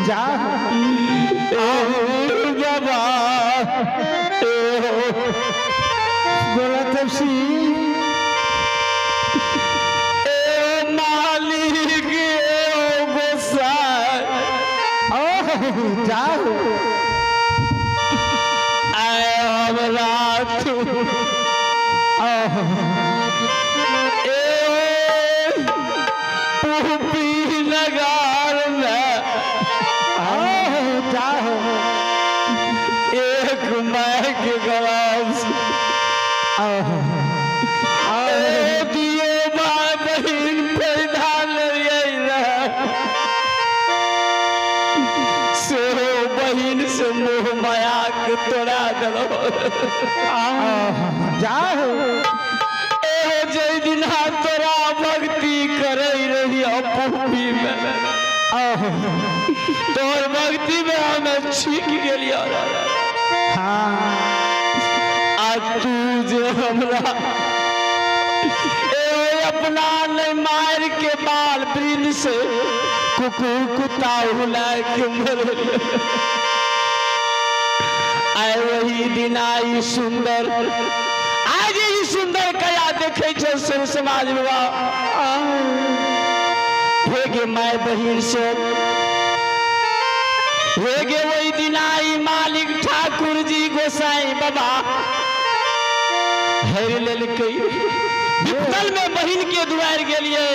जा बाबा बोला तपसी ए मालिक ए गोसाई जा आए हमरा तू ए पुपी नगार में जा एक माय के गवाब से ए दियो भाई बहिन पैदा नहीं रहे सेहो बहिन से मोह माया के तोड़ा देलो। जा ए जे दिन तोरा भक्ति करे रही अपूपी में तोर भक्ति में हमें छीक गेलियो। हाँ आ तू जे हमरा ए अपना नहीं मार के बाल वृंद से कुकुर कुत्ता हुला के मर आए वही दिन आई सुंदर आज ही सुंदर कया देखे छे सुर समाज बाबा हे गे my बहिन से हे गे वही दिन आई मालिक ठाकुर जी गोसाई बाबा हेर लेलकै विपदल में बहिन के दुआर गेलिए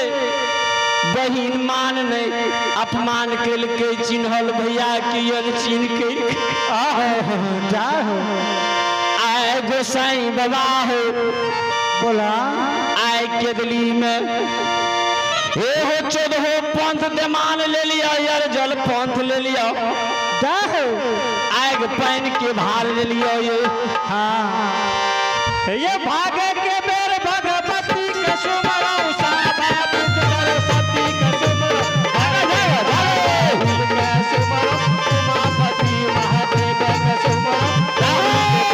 बहिन मान नहीं अपमान केलकै चिन्हल भैया के चिन्ह के जा आए गोसाई बाबा हो बोला आए केदली में हे हो चौदहो पंथ देमान ले लिया यार जल पंथ ले लिया जा आग पानी के भार ले लिया ये। हाँ ये भागे के बेर भगवती के सुमरो साधा सरस्वती के सुमरो के सुमरो उमापति महादेव के सुमरो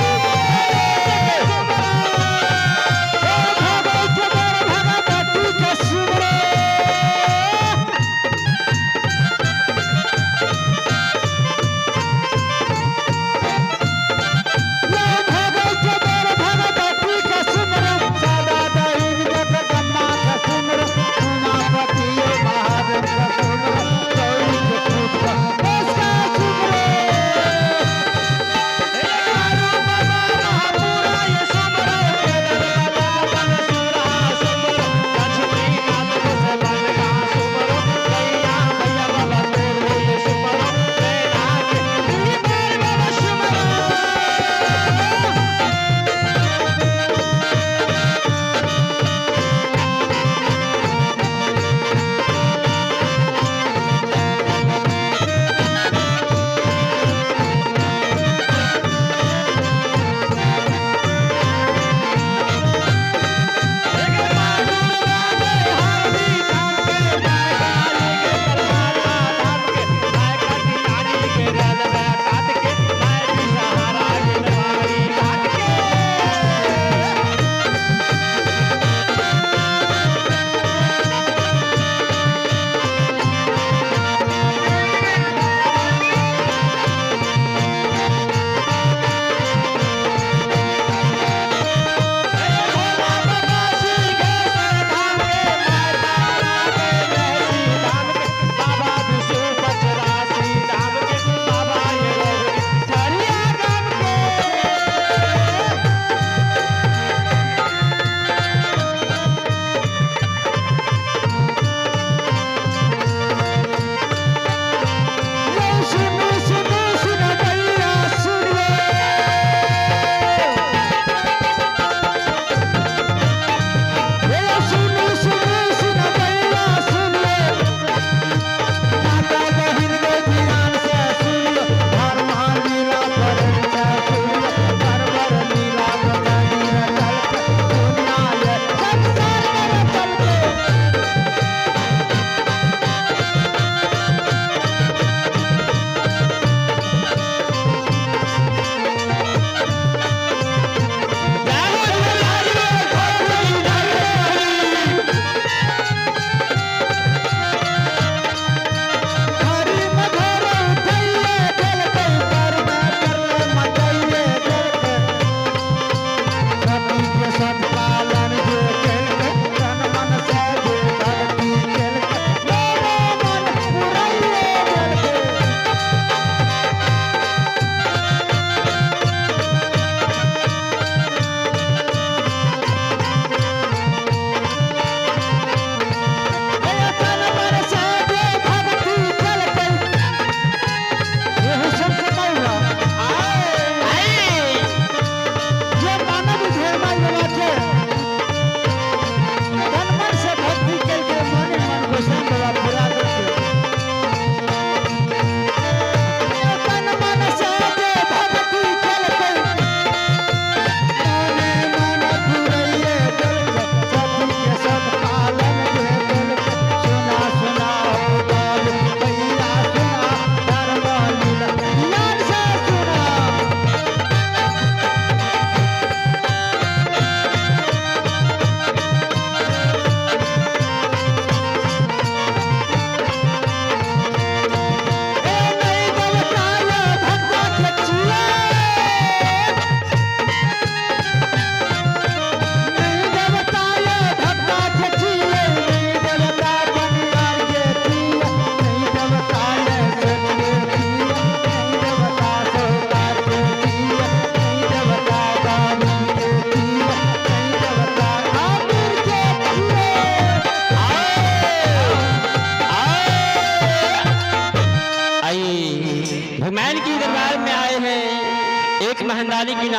भागे के बेर भगवती के सुमरो।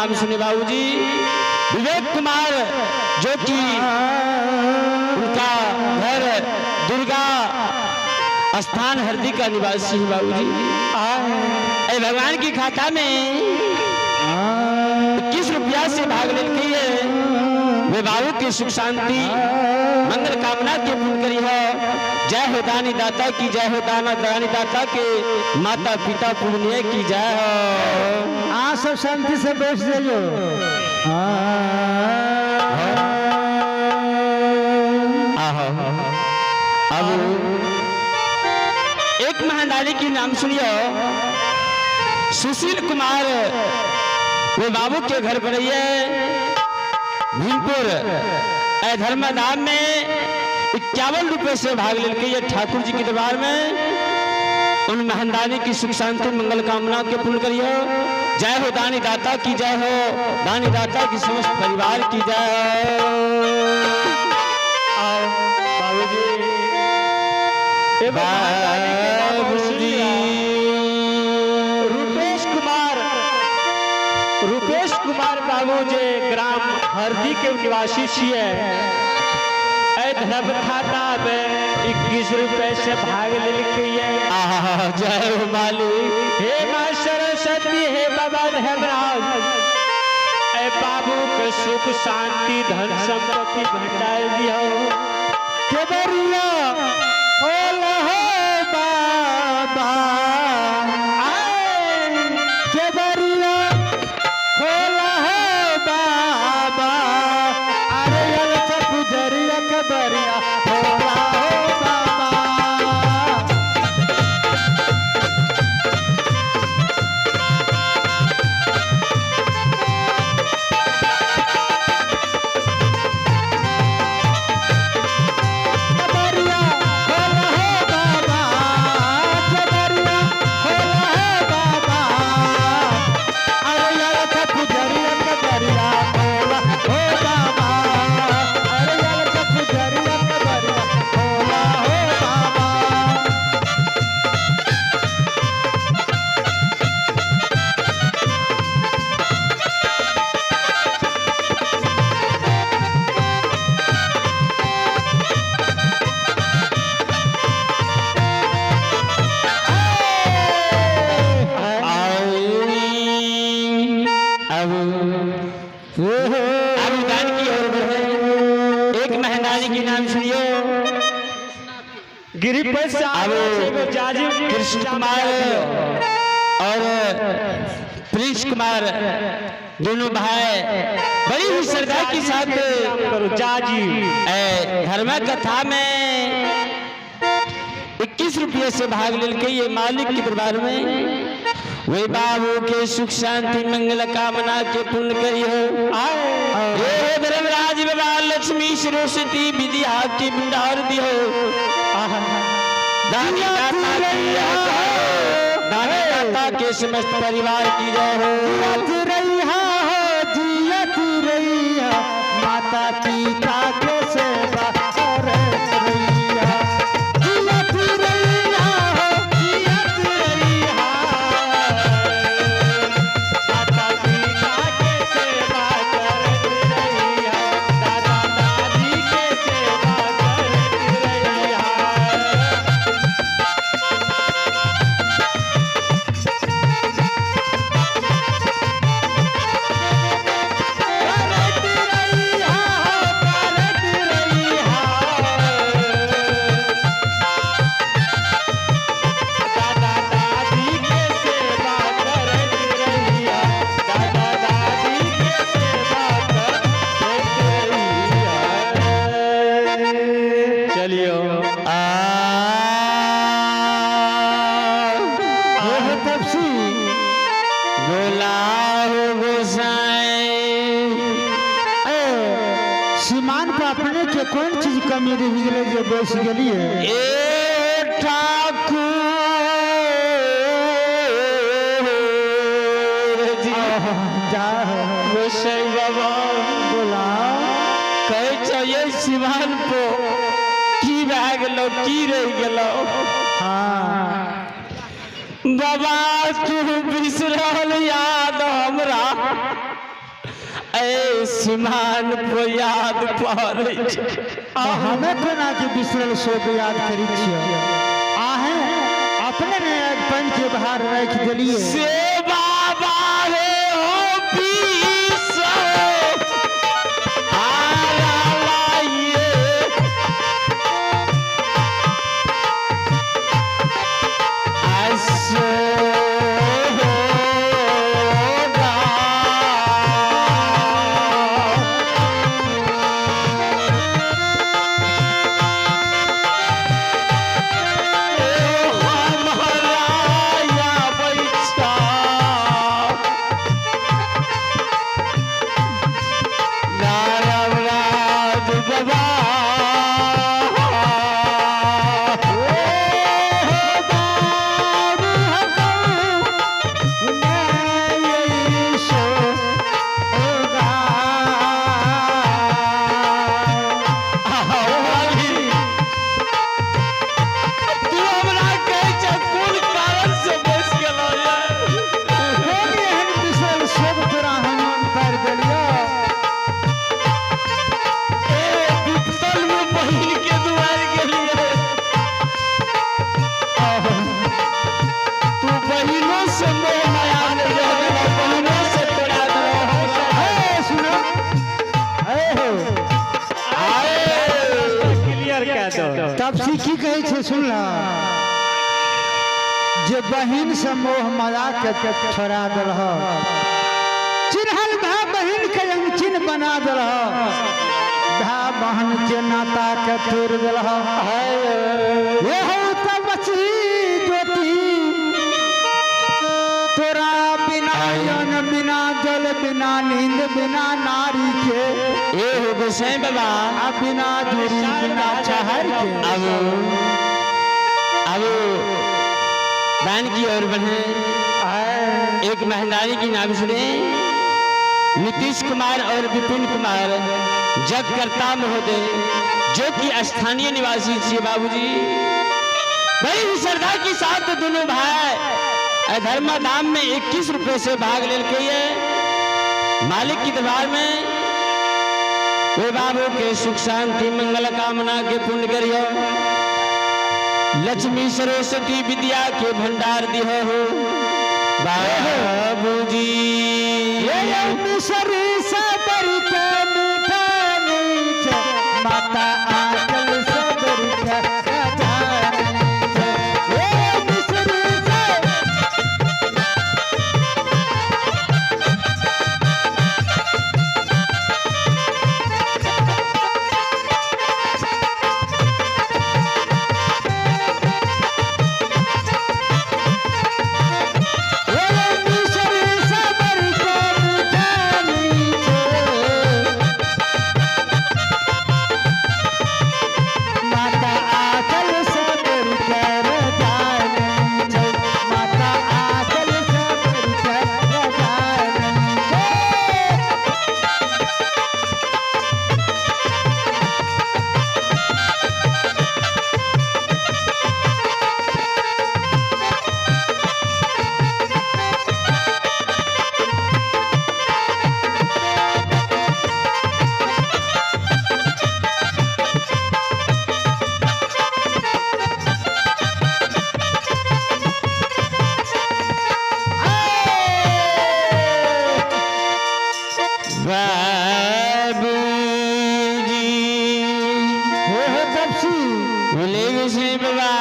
नाम सुने बाबूजी, विवेक कुमार, जो कि उनका घर दुर्गा स्थान हरदी का निवासी है बाबूजी। अरे भगवान की खाता में 21 रुपया से भाग लेती है। वे बाबू की सुख शांति मंगल कामना के पूर्ण करी है। जय हो दानी दाता की जय हो, दाना दानी दाता के माता पिता पुण्य की जय हो। आ सब शांति से बैठ जाइयो। आहो, अब एक महादानी की नाम सुनियो, सुशील कुमार, वो बाबू के घर पर है भीमपुर धर्मधाम में 51 रुपए से भाग लेके ये ठाकुर जी के दरबार में उन महंदानी की सुख शांति मंगल कामना के पूर्ण करियो। जय हो दानी दाता की जय हो, दानी दाता की समस्त परिवार की जय हो। आओ बाबूजी, एगो महादानी के नाम और सुन बाबूजी लिया। रुपेश कुमार, रुपेश कुमार बाबू जे ग्राम हरदी के निवासी छियै, ए धर्म खाता में 21 रुपए से भाग लेलकै। आहा, जय हो मालिक। हे माँ सरस्वती, हे बाबा धर्मराज, ए बाबू के सुख शांति धन संपत्ति भंडार दियो। केवरिया होला हो बाबा, आए केवरिया होला हो बाबा, अरे अलचा पुजरिया केवरिया होला हो बाबा। केवरिया होला हो बाबा, केवरिया होला हो बाबा, अरे अलचा पुजरिया केवरिया होला हो बाबा, अरे अलचा पुजरिया केवरिया होला हो बाबा। अब अब दान की ओर बढ़े। एक महंगानी की नाम सुनियो, गिरी पैसा अब जाजिम कृष्ण कुमार और प्रिंस कुमार दोनों भाई बड़ी ही श्रद्धा के साथ करो जाजी धर्म कथा में 21 रुपये से भाग लेके ये मालिक के दरबार में वे बाबू के सुख शांति मंगल कामना के पुण्य करी हो। हे धर्मराज बाबा लक्ष्मी सरस्वती विद्या के भंडार दियो। दानी दाता की जय हो, दानी दाता के समस्त परिवार की जय हो। जियत रहिया हो, जियत रहिया, माता पिता के सेवा करत रहिया। जियत रहिया हो, जियत रहिया, माता पिता के सेवा करत रहिया, दादा दादी के सेवा करत रहिया। करत रहिया, करत रहिया, दादा दादी के सेवा करत रहिया, दादा दादी के सेवा करत रहिया। चलियो आ हे हो तपसी, बोला हो गोसाई। ए सीमान पर अपने के कौन चीज कमी रह गेलै जे बैस गेलिए? ए ठाकुर जी, जा हो गोसाई बाबा बोला। कहै छौ सिवान पो की भए गेलौ, की रहि गेलौ? हाँ बाबा तू बिसरल याद हमरा। सीमान पर याद पड़ै छै। हमें कोना के बिसरल शोक याद करी छियै। आहे अपने ने आगि पानि के बाहर राखि देलियै। से बाबा रे हो बीसो आरा लाइए असो तू हमरा कहै छै कोन कारण से बचि गेलौ ये? कोन एहन बिसरल शोक तोरा हम मन पारि देलियौ? ए विपतल में बहिन के दुआर गेलियै। तू बहिनो से मोह माया नहीं रह, बहिनो से तोड़ा देलौ। ए सुनो, ए हो। आए क्लियर कह दो। तब से की कहै छै सुन ल, जे बहिन से मोह माया के छोड़ा देलह, चिन्हल भाय बहिन के चिन्ह बना देलह, भाय बहन के नाता के तोड़ देलह। ये हो तब बची ज्योति तोरा बिना अन्न बिना जल बिना नींद बिना नारी के, ए हो गोसाई बाबा, आ बिना दूरी बिना छहर के। अब दान की ओर बढ़े। एक मेहंदानी की नाम सुने, नीतीश कुमार और विपिन कुमार जगकर्ता महोदय, जो कि स्थानीय निवासी छे बाबूजी, बड़ी ही श्रद्धा के साथ दोनों भाई धर्माधाम में 21 रुपए से भाग ले के ये मालिक की दरबार में वे बाबू के सुख शांति मंगल कामना के पुण्य करियो, लक्ष्मी सरस्वती विद्या के भंडार दिहो हो बाबूजी। ये मिसरी सबर के मीठा नीचे माता आंचल सबर के राजा नीचे। ये मिसरी सबर ये मिसरी सबर के मीठा नीचे माता आंचल सबर के राजा नीचे। माता आंचल सबर के राजा नीचे। बाबूजी हे हो तपसी बोले गोसाई बाबा,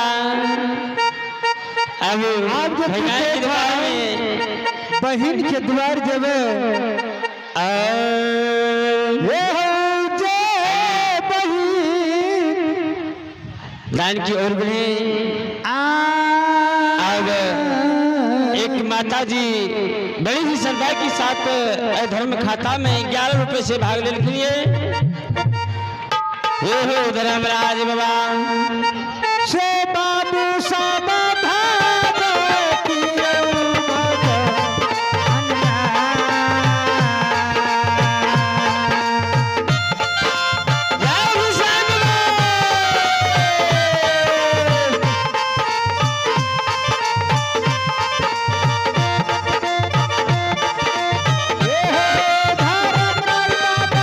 अब आब जे भगवान तू की दरबार में बहिन के द्वार जेबे, और हे हो जे बहिन दान की ओर बढ़े। आ अब एक माता जी बड़ी ही श्रद्धा के साथ धर्म खाता में 11 रुपए से भाग ले लिए। हे हो धर्मराज बाबा, से बाबू सब भागवती जय हुसैन बाबा। हे हो धर्मराज बाबा।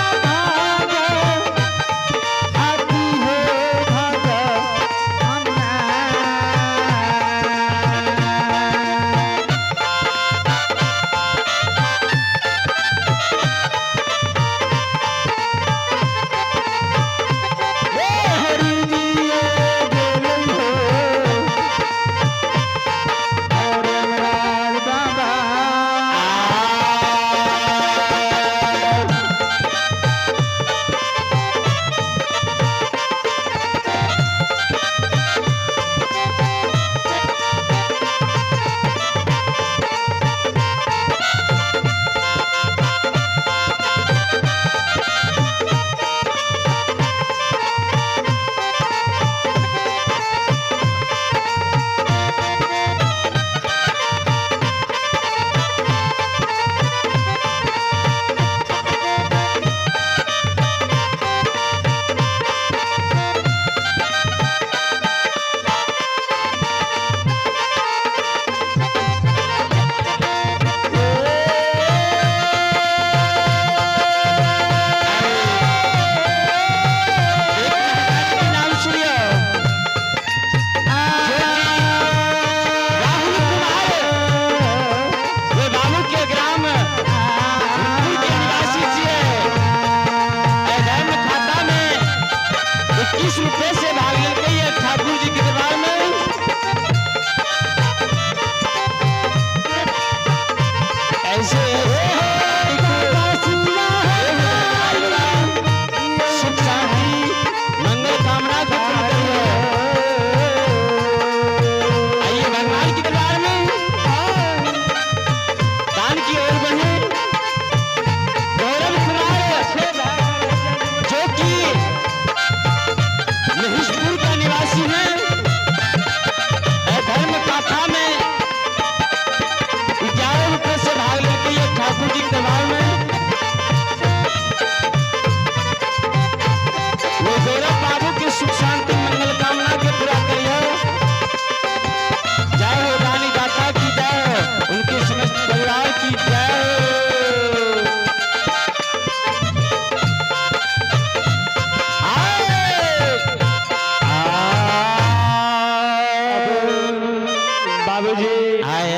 बाबूजी आए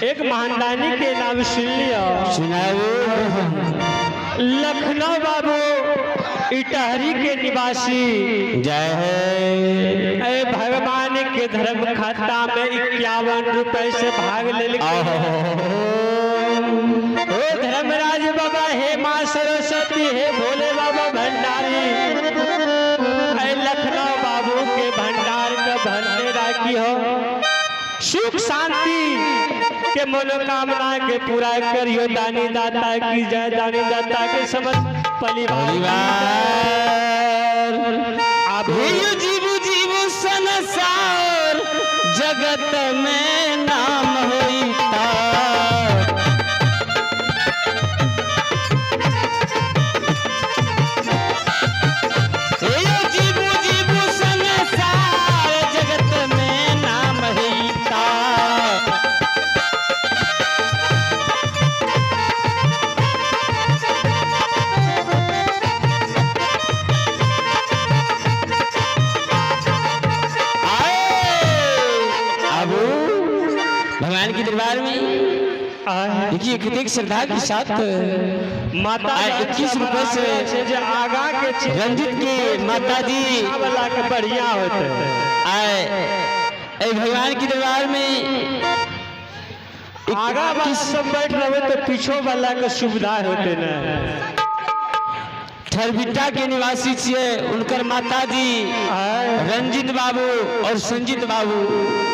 एक महानदानी के नाम सुन लियो। सुनाओ। लखनऊ बाबू इटहरी के निवासी जय है। ए भगवान के धर्म खाता में 51 रुपए से भाग ले। ओ धर्मराज बाबा, हे माँ सरस्वती, हे भोले बाबा भंडारी, ए लखनऊ बाबू के भंडार का भंडे राखी हो, सुख शांति के मनोकामना के पूरा करियो। दानी दाता की जय, दानी दाता के समस्त परिवार। जीव जीव संसार जगत में नाम होता। जीव जीव संसार जगत में नाम होता। आए अब भगवान के दरबार में देखिए कितने श्रद्धा के साथ माता 21 रुपए से जे आगा के रंजित के माता जी वाला के बढ़िया होते आए ए भगवान के दरबार में आगा वाला सब बैठ रहे तो पीछो वाला के सुविधा होते न। ठरबिट्टा के निवासी छिए उनकर माता जी रंजित बाबू और संजित बाबू।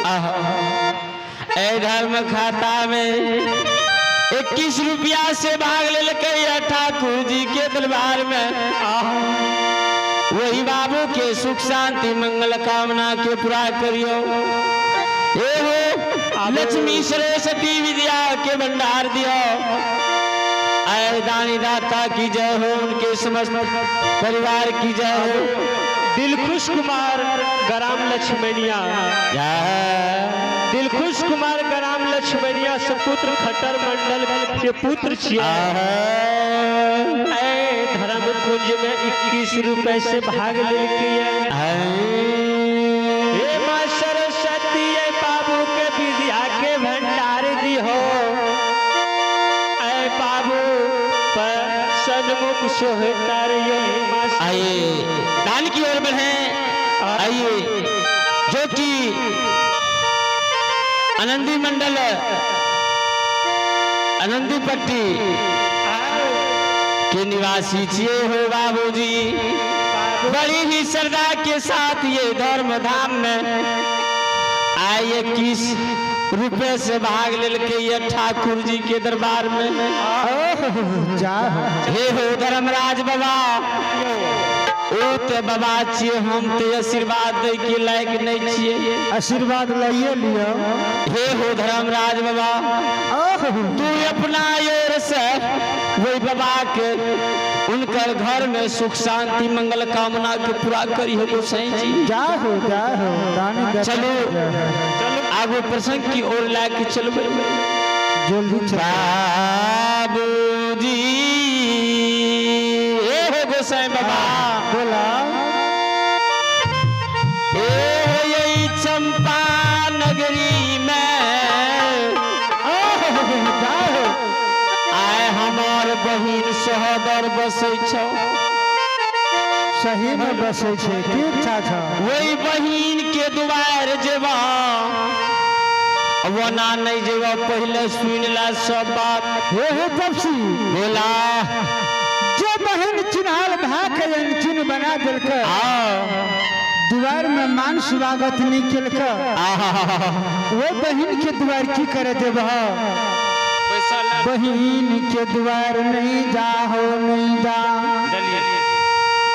आहा ए धर्म खाता में 21 रुपया से भाग ले ठाकुर जी के दरबार में। वही बाबू के सुख शांति मंगल कामना के पूरा करियो। हे हो लक्ष्मी सरस्वती विद्या के भंडार दियो। आए दानी दाता की जय हो, उनके समस्त परिवार की जय हो। दिलखुश कुमार ग्राम लक्ष्मणिया, दिलखुश कुमार ग्राम लक्ष्मणिया सुपुत्र खट्टर मंडल के पुत्र छिए। धर्म कुंज में 21 रुपए से भाग लेके हे माँ सरस्वती बाबू के विद्या के भंडार दी हो। ऐ बाबू पर सन्मुख सोहतार। आइए दान की ओर बढ़े। आइए जो कि आनंदी मंडल आनंदी पट्टी के निवासी छिए हो बाबूजी, बड़ी ही श्रद्धा के साथ ये धर्म धाम में आए 21 रुपए से भाग लेके ये ठाकुर जी के दरबार में। हे हो धर्मराज बाबा, ओ ते बाबा छिए, हम ते आशीर्वाद दे के लायक नहीं छिए, आशीर्वाद लाइए लियो। हे हो धर्मराज बाबा, तू अपना ओर से वही बाबा के उनकर घर में सुख शांति मंगल कामना के पूरा करी हो गोसाई जी। जय हो, जय हो। चलो आगू प्रसंग की ओर लाके चलबे। जल्दी चलो बाबूजी। ए हो गोसाई बाबा बोला। ए हो यही चंपा नगरी में जय हो। आए हमार बहिन सोहदर बसै छौ। सही में बसै छै, की इच्छा छौ? वही बहिन के दुआर जेबा वना नहीं जेबा, पहले सुन ला सब बात। हे हे तपसी बोला। जे बहिन चिन्हाल भाई के चिन्ह बना दिलक, दुआर में मान स्वागत नहीं केलक, वो बहिन के दुआर की करे देबह? बहिन के द्वार नहीं जाहो नहीं जा,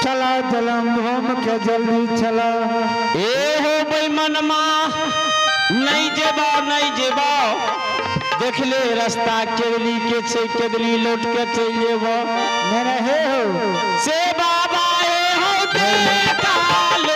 चला जलम भूम के जल्दी चला। ए हो बेमनमा नहीं जेबा नहीं जेबा, देख ले रास्ता केदली के छे, केदली लौट के चल जेबो। मेरा हे हो से बाबा हे हो देखा ले।